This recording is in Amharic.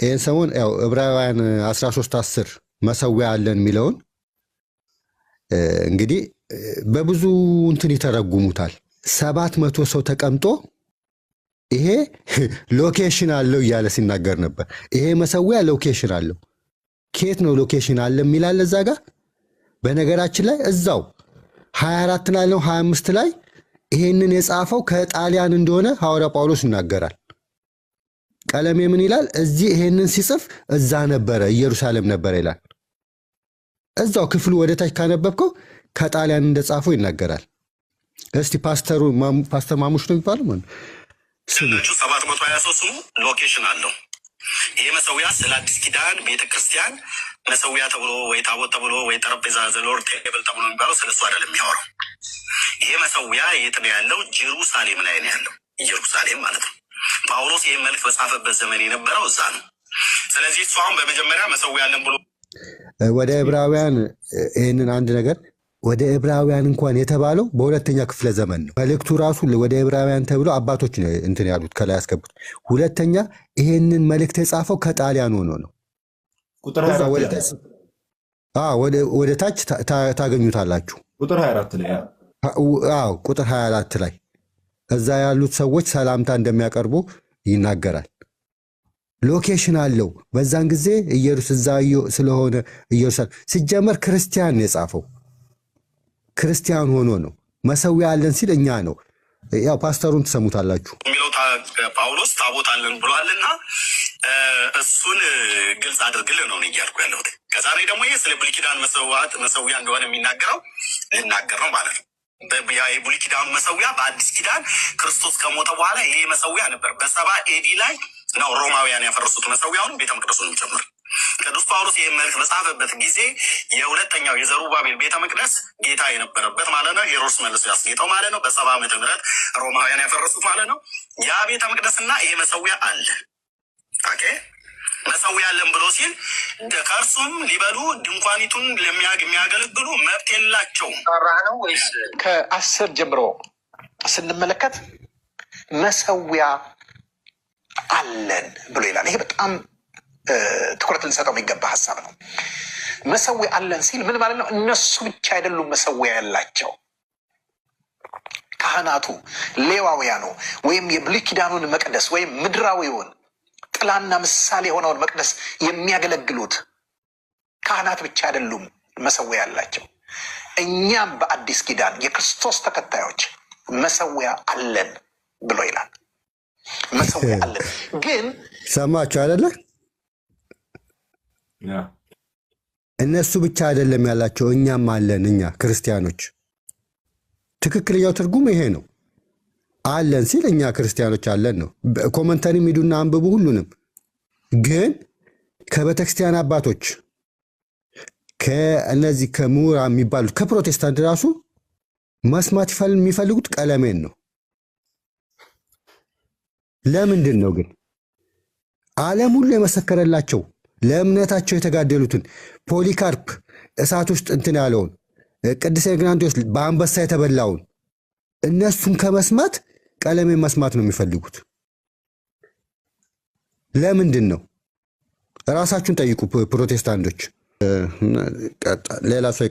ይህን ሰሞን ያው ዕብራውያን 13:10 መሰዊያ አለን የሚለውን እንግዲህ በብዙ እንትን ይተረጉሙታል። 700 ሰው ተቀምጦ ይሄ location አለው እያለ ሲናገር ነበር። ይሄ መሰዊያ location አለው። ከየት ነው location አለ የሚላል እዛ ጋር? በነገራችን ላይ እዛው 24 ላይ ነው 25 ላይ ይሄንን የጻፈው ከጣሊያን እንደሆነ ሐዋርያ ጳውሎስ ይናገራል። ቀለሜ ምን ይላል? እዚህ ይሄንን ሲጽፍ እዛ ነበረ፣ ኢየሩሳሌም ነበረ ይላል። እዛው ክፍሉ ወደ ታች ካነበብከው ከጣሊያን እንደጻፈው ይናገራል። እስቲ ፓስተሩ፣ ፓስተር ማሙሽ ነው የሚባለው ማለት ስሙ። 723 ስሙ location አለው። ይሄ መሰዊያ ስለ አዲስ ኪዳን ቤተክርስቲያን መሰዊያ ተብሎ ወይ ታቦት ተብሎ ወይ ጠረጴዛ the Lord table ተብሎ የሚባለው ስለ እሱ አይደለም የሚያወራው። ይሄ መሰዊያ የት ነው ያለው? ጀሩሳሌም ላይ ነው ያለው። ኢየሩሳሌም ማለት ነው። ጳውሎስ ይህን መልእክት በጻፈበት ዘመን የነበረው እዛ ነው። ስለዚህ እሱ አሁን በመጀመሪያ መሰዊያ አለን ብሎ ወደ ዕብራውያን ይህንን አንድ ነገር፣ ወደ ዕብራውያን እንኳን የተባለው በሁለተኛ ክፍለ ዘመን ነው። መልእክቱ ራሱ ወደ ዕብራውያን ተብሎ አባቶች ነው እንትን ያሉት፣ ከላይ ያስገቡት። ሁለተኛ ይሄንን መልእክት የጻፈው ከጣሊያን ሆኖ ነው። ቁጥር እዛ 24 ወደ ላይ ታች፣ አዎ፣ ወደ ታች ታገኙታላችሁ። ቁጥር 24 ላይ። አዎ፣ ቁጥር 24 ላይ እዛ ያሉት ሰዎች ሰላምታ እንደሚያቀርቡ ይናገራል። Location አለው። በዛን ጊዜ ኢየሩስ እዛ ስለሆነ ኢየሩሳሌም። ሲጀመር ክርስቲያን ነው የጻፈው፣ ክርስቲያን ሆኖ ነው። መሰዊያ አለን ሲል እኛ ነው። ያው ፓስተሩን ትሰሙታላችሁ። የሚለው ጳውሎስ ታቦት አለን ብሏልና እሱን ግልጽ አድርግልን ነው እኔ እያልኩ ያለሁት። ከዛ ላይ ደግሞ ይሄ ስለ ብሉይ ኪዳን መሰዋዕት መሰዊያ እንደሆነ የሚናገረው ልናገር ነው ማለት ነው። ያ የብሉይ ኪዳኑ መሰዊያ በአዲስ ኪዳን ክርስቶስ ከሞተ በኋላ ይሄ መሰዊያ ነበር። በ70 AD ላይ ነው ሮማውያን ያፈረሱት መሰዊያውን ቤተ መቅደሱን ጭምር። ቅዱስ ጳውሎስ ይህን መልእክት በጻፈበት ጊዜ የሁለተኛው የዘሩባቤል ቤተ መቅደስ ጌታ የነበረበት ማለት ነው። ሄሮድስ መልሶ ያስጌጠው ማለት ነው። በ70 ዓመተ ምህረት ሮማውያን ያፈረሱት ማለት ነው። ያ ቤተ መቅደስና ይሄ መሰዊያ አለ። Okay፣ መሰዊያ አለን ብሎ ሲል ከእርሱም ሊበሉ ድንኳኒቱን የሚያገለግሉ መብት የላቸውም። ጠራህ ነው ወይስ ከ10 ጀምሮ ስንመለከት መሰዊያ አለን ብሎ ይላል። ይሄ በጣም ትኩረት ልንሰጠው የሚገባ ሀሳብ ነው። መሰዊያ አለን ሲል ምን ማለት ነው? እነሱ ብቻ አይደሉም መሰዊያ ያላቸው። ካህናቱ፣ ሌዋውያኑ ወይም የብሉይ ኪዳኑን መቅደስ ወይም ምድራዊውን ጥላና ምሳሌ የሆነውን መቅደስ የሚያገለግሉት ካህናት ብቻ አይደሉም መሰዊያ ያላቸው። እኛም በአዲስ ኪዳን የክርስቶስ ተከታዮች መሰዊያ አለን ብሎ ይላል። መሰዊያ አለን ግን ሰማችሁ አይደለ? Yeah። እነሱ ብቻ አይደለም ያላቸው፣ እኛም አለን። እኛ ክርስቲያኖች ትክክለኛው ትርጉም ይሄ ነው። አለን ሲል እኛ ክርስቲያኖች አለን ነው። Commentary ሂዱና አንብቡ ሁሉንም። ግን ከቤተክርስቲያን አባቶች፣ ከእነዚህ ከምሁራን የሚባሉት፣ ከፕሮቴስታንት ራሱ መስማት የሚፈልጉት ቀለሜን ነው። ለምንድን ነው ግን ዓለም ሁሉ የመሰከረላቸው ለእምነታቸው የተጋደሉትን፣ ፖሊካርፕ እሳት ውስጥ እንትን ያለውን፣ ቅዱስ ኢግናንቲዮስ በአንበሳ የተበላውን፣ እነሱን ከመስማት ቀለሜን መስማት ነው የሚፈልጉት? ለምንድን ነው? ራሳችሁን ጠይቁ ፕሮቴስታንቶች። ሌላ ሰው።